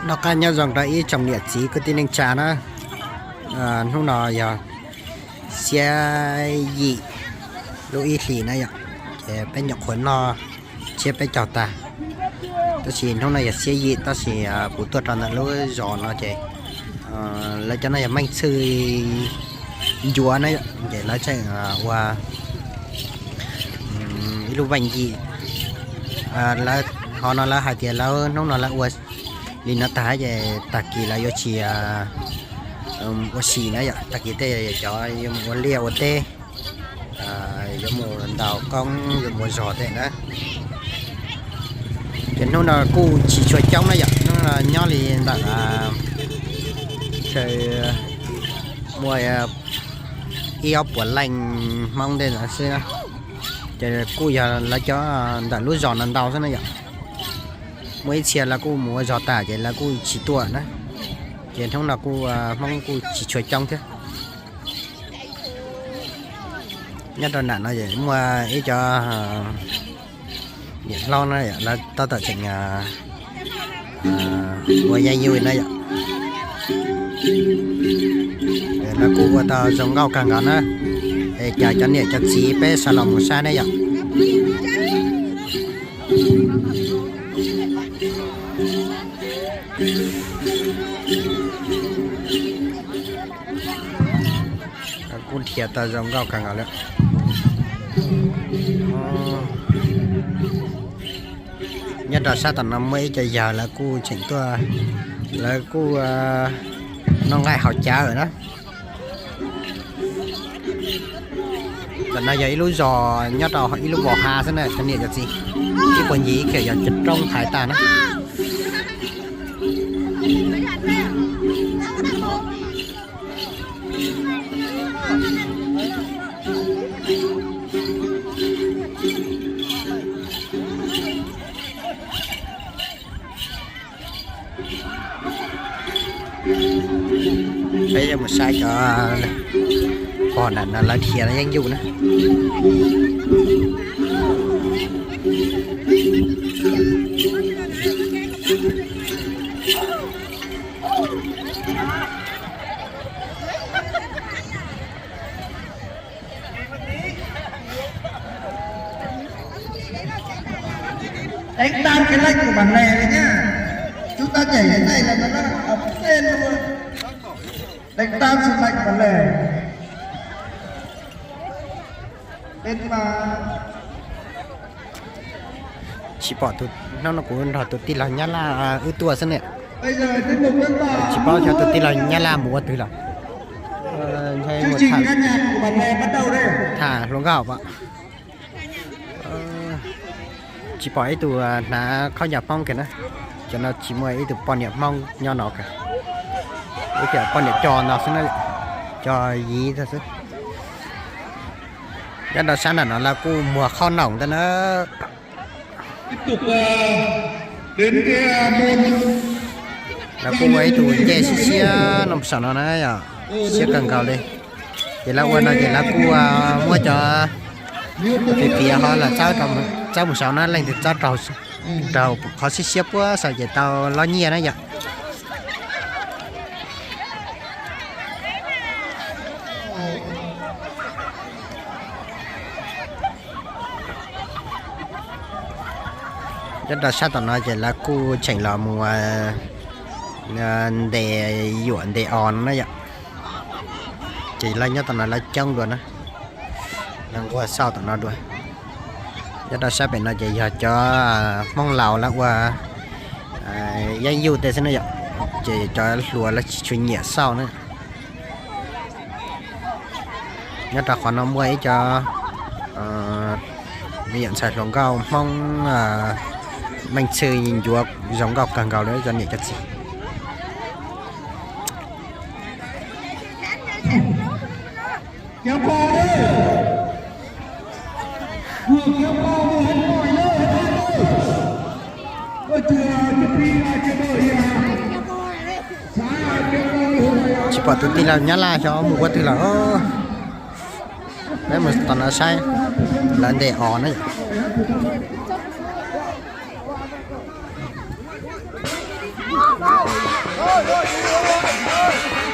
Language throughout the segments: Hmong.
Noj qab nyob zoo rau ib tsoom niam txiv kwv tij neej tsa na. Hnub no yog xiab yim lub ib hlis na yom, ces peb nyuam qhuav noj tshiab peb caug tag. Tab sis hnub no yog xiab yim tab sis kuv tuaj rau ntawm lub zos no ces lawv cov no yog Meej Txhwj ncuav na, ces lawv tseem ua ib lub veej yim. Lawv, ho no lawv hais tias lawv hnub no lawv ua li no tag ces tag kis lawv yuav tsis ua si na yom, tag kis tej cov yuav mus ua liaj ua teb, yuav mus ntaus koob yuav mus ua zog tej na. Ces hnub no kuj tsis tshua coob na yom, hnub no nyob li ntawm muaj ib ob puas leej Hmoob tej xwb na. Ces kuj yog lawv cov ntawm lub zos no ntau xwb na yom. Muaj ib txhia lawv kuj mus ua zog tas ces lawv kuj tsis tuaj na. Ces hnub no kuj Hmoob kuj tsis tshua coob thiab. Nyob rau nram no muaj ib cov niam hlob na, lawv tab tom tseem ua yeeb yuj na yom. Lawv kuj ua tau zoo nkauj kawg nkaus na. Es cas cov niam cov txiv peb sawv los mus saib ne yom. Kuj dhia tau zoo nkauj kawg nkaus li. Nyob rau sab tom no muaj ib co yawg lawv kuj tseem tuaj, lawv kuj noj nqaij haus cawv na. Ntawm no yog ib lub zos nyob rau ib lub vos hav xwb na cov niam cov txiv, ib puag ncig ib khiav yog cov roob hais tas na. Peb yuav mus saib cov pog nram no lawv dhia yeeb yuj na. Đánh tan cái lệnh của bản lề này nhá. Chúng ta nhảy đến đây là nó rất là ấm lên luôn. Đánh tan sự lệnh bản lề. Đến mà Tsis pom tus, hnub no kuv nrog tus tij laug Nyab Laj wb tuaj xwb ne. Tsis paub xyov tus tij laug Nyab Laj mus ua twg lawm. Tham hluas nkauj pom. Tsis pom ib tug hnav khaub ncaws Hmoob kiag na. Cov no tsis muaj ib tug poj niam Hmoob nyob no kiag. Ib co poj niam co no xwb na, co yiv tag xwb. Nyob rau sab nram no lawv kuj muag qhob noom ntag na. Lawv kuj ua ib tug ncej siab siab no saum no na yom, siab kawg nkaus li. Ces lawv ua no ces lawv kuj muab cov fiv fiav ho los txawb mus saud na, leej twg txawb raug qhov siab siab puag saum ces tau lob nyiaj na yom. Nyob rau sab tom no ces lawv kuj tseem los mus ntes yuam ntes os no na yom. Ces lawv nyob tom no lawv coob dua na, lawv nquag xauj tom no dua. Nyob rau sab pem no ces yog cov Hmoob laus lawv ua yeeb yuj tej xwb na yom, ces cov hluas lawv tsis tshua nyiam xauj na. Nyob rau qhov no muaj ib co me nyuam ntxhais hluas nkauj Hmoob Meej Txhwj ncuav zoo nkauj kawg nkaus li cov niam cov txiv. Tsis pom tus tij laug Nyab Laj xyov mus ua twg lawm. Peb mus tom no saib lawv ntes os na yom.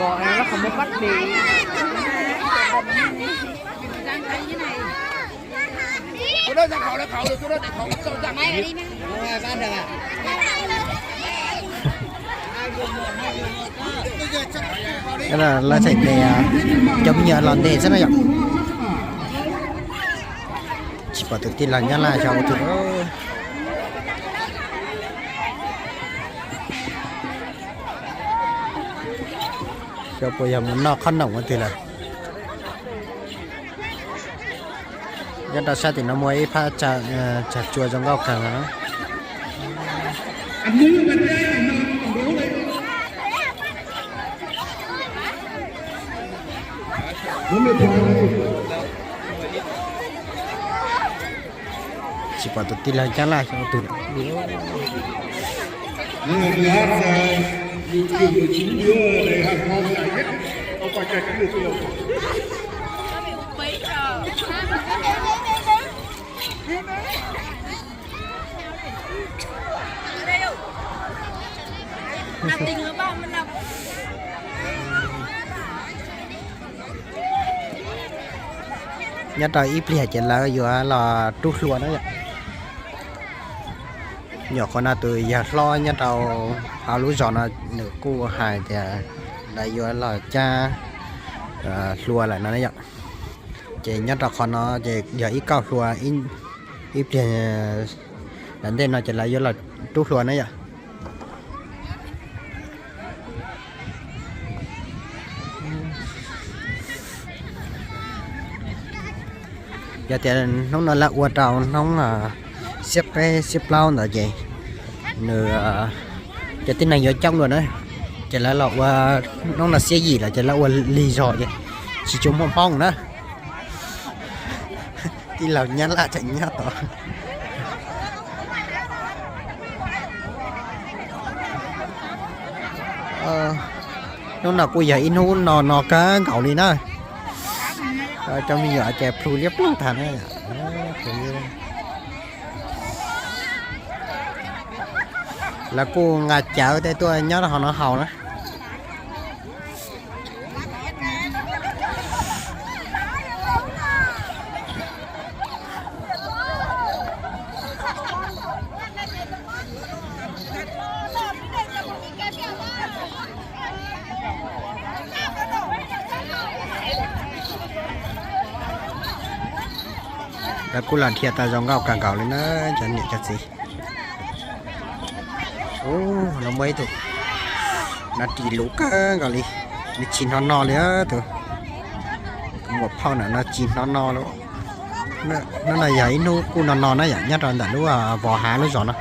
Bọn em nó không có bắt đi. Tôi nói ra khẩu là khẩu, tôi nói đại khẩu, tôi nói đại khẩu. Lawv tseem ntes cov me nyuam los ntes xwb na yom. Tsis pom tus tij laug Nyab Laj xyov ua twg. Xyov puas yog mus noj qhob noom ua twg lawm. Nyob rau sab tim no muaj ib phab tsag tsua zoo nkauj kawg no. Tsis pom tus tij laug Nyab Laj xyov ua twg. Nyob rau ib pliag ces lawv yuav los rub hlua na yom. Nyuam qhuav no tus yawg hlob nyob rau hauv lub zos no nws kuj hais tias lawv yuav los cab hlua lawm no yom. Ces nyob rau qhov no ces yog ib kauj hlua, ib pliag ntawm ntej no ces lawv yuav los rub hlua na yom. Yog tias hnub no lawv ua rau hnub xiab peb xiab plaub ntawd ces nws, cov tib neeg yuav coob dua na, ces lawv los ua, hnub no xiab yim lawm ces lawv ua lig zog ces tsis tshua muaj hmoob na. Tij laug Nyab Laj tseem nyob tod. Hnub no kuj yog ib hnub no no kawg nkaus li na. Cov me nyuam ces plhu liab ploog tag na. Lawv kuj nqa cawv tej tuaj nyob rau hauv no haus na. Lawv kuj los dhia tau zoo nkauj kawg nkaus li na cov niam cov txiv. Ub, no muaj ib tug, no ris luv kawg nkaus li, nws tsis hnov no li tus. Muam phauj na no tsis hnov no li. Hnub no yog ib hnub kuj no no na yom, nyob rau ntawm lub Vos Hav lub zos no.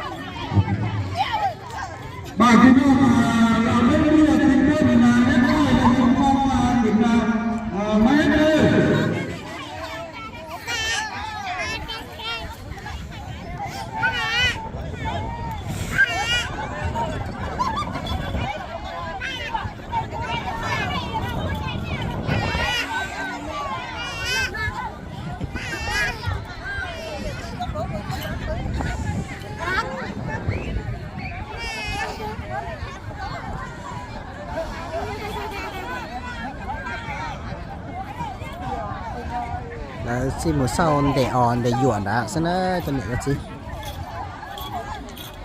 Txij mus xauj ntes os ntes yuam nrad xwb na cov niam cov txiv.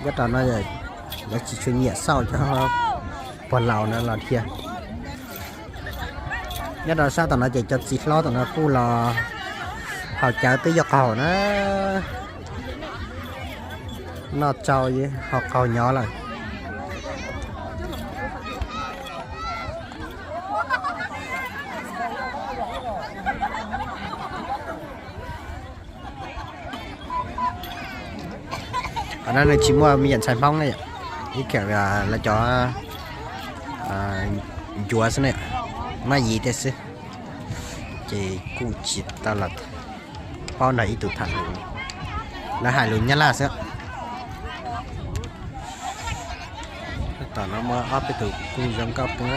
Nyob rau no lawv tsis tshua nyiam xauj cov pog laus na los thiab. Nyob rau sab tom no ces cov txiv hlob tom no kuj los haus cawv twb yuav qaug na. Noj tsau haus qaug nyob lawm. Qhov no nws tsis muaj me nyuam ntxhais Hmoob na yom, ib yam li lawv cov ncuav xwb na, maj yiv tej xwb, ces kuj tsis tau los paub nrog ib tug tham lus, lawv hais lus Nyab Laj xwb. Tom no muaj ob peb tug kuj zoo nkauj kawg.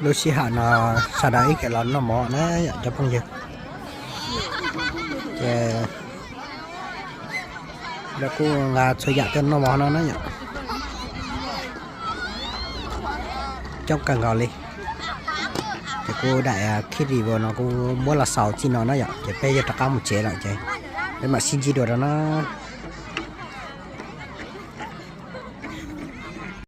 Lub sij hawm no sawv daws ib yam los noj mov na yom cov phooj ywg. Ces lawv kuj nqa txhua yam tuaj noj mov no na yom. Coob kawg nkaus li. Ces kuv daim clip video no kuv muab los xaus txij no na yom, ces peb yuav rov qab mus tsev lawm ces peb mam sib ntsib dua rau na.